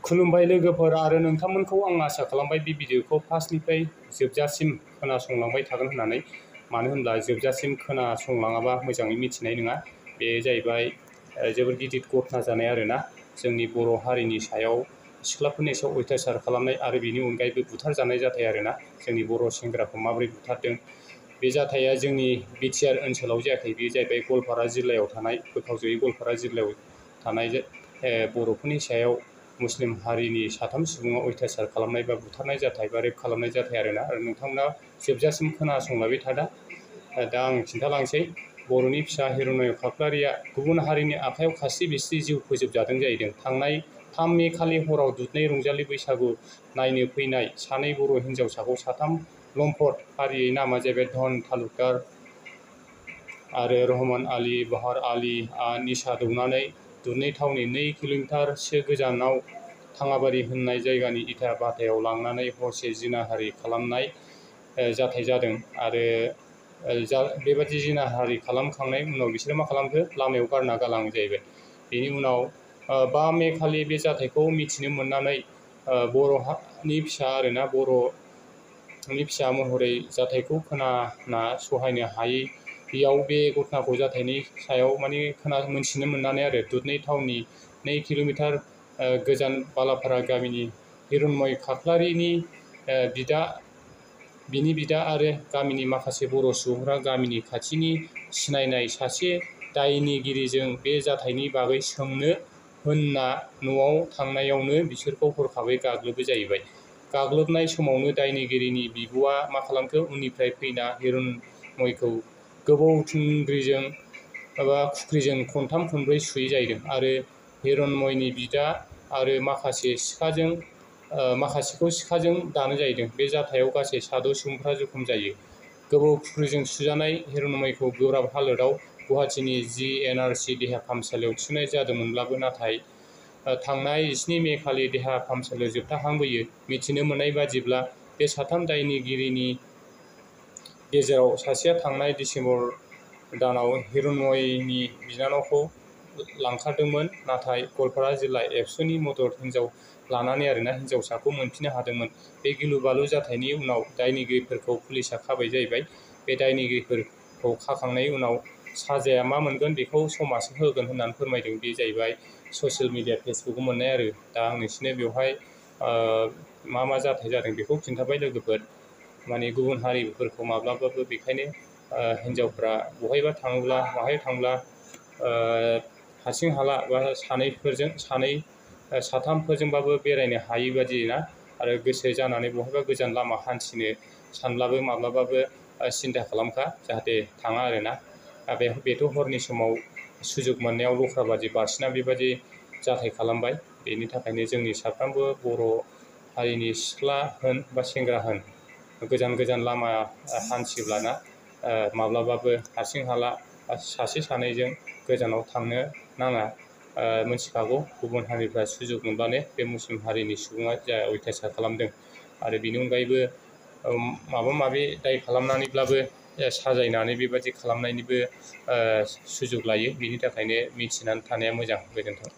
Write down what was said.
खुलुमबाय लोगोफोर आरो नोंथांमोनखौ आं आसा खालामबाय बे भिडिअखौ फार्स्टनिफ्राय जोबजासिम खोनासंलांबाय थागोन होननानै। मानो होनब्ला जोबजासिम खोनासंलाङाबा मोजाङै मिथिनाय नङा। बे जाहैबाय जोबोद गिदिर घटना जानाय आरोना, जोंनि बर' हारिनि सायाव सिख्लाफोरनि सायाव अयथासार खालामनाय आरो बेनि अनगायैबो बुथारजानाय जाथाय आरोना। जोंनि बर' सेंग्राखौ माबोरै बुथारदों, बे जाथाया जोंनि बिटिआर ओनसोलाव जायाखै। बे जाहैबाय गवालपारा जिल्लायाव थानाय, बोखावजोयै गवालपारा जिल्लायाव थानाय बर'फोरनि सायाव मुस्लिम हारिनि साथाम सुबुङा अयथासार खालामनाय बा बुथारनाय जाथाय बा रेप खालामनाय जाथाय आरोना। आरो नोंथांमोना जोबजासिम खोनासंलायबाय थादा। दा आं खिन्थालांसै। बर'नि फिसा हिरण्मय खाख्लारिया गुबुन हारिनि आखायाव खास्रि बिस्रि जिउ फोजोबजादों जाहैदों। थांनाय 3 मे खालि हराव दुधनै रंजालि बैसागु नायनो फैनाय सानै बर' हिन्जावसाखौ साथाम लम्पट, फारियै नामा जाहैबाय धन तालुकदार आरो रहमान आली, बहार आलीआ निसा दौनानै दुधनै टाउननि 2 किल'मिटारसो गोजानाव थाङाबारि होननाय जायगानि इटा भाटायाव लांनानै हरसे जिनाहारि खालामनाय जाथाय जादों। आरो बेबादि जिनाहारि खालामखांनायनि उनाव बिसोरो मा खालामखो, लामायाव गारना गालाङो जाहैबाय। बेनि उनाव 5 मे खालि बे जाथायखौ मिथिनो मोननानै बर'नि फिसा आरोना, बर'नि फिसा महरै जाथायखौ खोनाना सहायनो हायैयाव बे घटनाखौ जाथायनि सायाव मोनथिनो मोननानै आरो दुधनै टाउननि 2 किल'मिटार गोजान बालापारा गामिनि हिरण्मय खाख्लारिनि बिनि बिदा आरो गामिनि माखासे बर' सुबुंफ्रा गामिनि खाथिनि सिनायनाय सासे दायनिगिरिजों बे जाथायनि बागै सोंनो होनना न'आव थांनायावनो बिसोरखौ हरखाबै गाग्लोबो जाहैबाय। गाग्लोबनाय समावनो दायनिगिरिनि बिब'आ मा खालामखो, उननिफ्राय फैना हिरण्मयखौ गोबौ थुंग्रिजों एबा खुख्रिजों खनथाम खनब्रै सुयो जाहैदों। आरो हिरण्मयनि बिदा आरो माखासेखौ सिखाजों दानो जाहैदों। बे जाथायाव गासै 6 सुबुंफ्रा जखम जायो। गोबौ खुख्रिजों सुजानाय हिरण्मयखौ गोब्राब हालोदाव गुवाहाटीनि GNRC देहा फाहामसालियाव थिसननाय जादोंमोनब्लाबो नाथाय थांनाय 7 मे खालि देहा फाहामसालियाव जोबथाहांबोयो। मिथिनो मोननाय बादिब्ला बे साथाम दायनिगिरिनि गेजेराव सासेया थांनाय डिसेम्बर दानाव हिरण्मयनि बिनानावखौ लांखारदोंमोन, नाथाय गवालपारा जिल्ला एबसुनि मदद हिनजाव लानानै आरोना हिनजावसाखौ मोनफिननो हादोंमोन। बे गिलु बालु जाथायनि उनाव दायनिगिरिफोरखौ पुलिसा खाबाय जाहैबाय। बे दायनिगिरिफोरखौ खाखांनायनि उनाव साजाया मा मोनगोन बेखौ समासो होगोन होननानै फोरमायदों। बे जाहैबाय ससियेल मिडिया फेसबुकाव मोननाय आरो। दा आं नोंसिनो बेवहाय मा जाथाय जादों बेखौ खिन्थाबाय लोगोफोर। गुबुन हारिफोरखौ माब्लाबाबो बेखायनो हिनजावफ्रा बहायबा थाङोब्ला माहाय थांब्ला हारसिं हाला बा साथामफोरजोंबाबो बेरायनो हायि बादि ना, आरो गोसो जानानै बहायबा गोजान लामा हान्थिनो सानब्लाबो माब्लाबाबो सिन्था खालामखा, जाहाथे थाङा आरोना। बेथ' हरनि समाव सुजुग मोननायाव लख्रा बादि बारसिना बेबादि जाथाय खालामबाय। बेनि थाखायनो जोंनि साफ्रोमबो बर' हारिनि सिख्ला होन बा सेंग्रा होन, गोजान गोजान लामा हान्थिब्लाना माब्लाबाबो हारसिं हाला सासे सानैजों गोजानाव थांनो नाङा। मिथिखागौ गुबुन हारिफ्रा सुजुग मोनबानो बे मुस्लिम हारिनि सुबुङा जा अयथासार खालामदों, आरो बेनि अनगायैबो माबा माबि दाय खालामनानैब्लाबो साजायनानै बेबादि खालामनायनिबो सुजुग लायो। बिनि थाखायनो मिथिनानै थानाया मोजां। गोजोन्थों।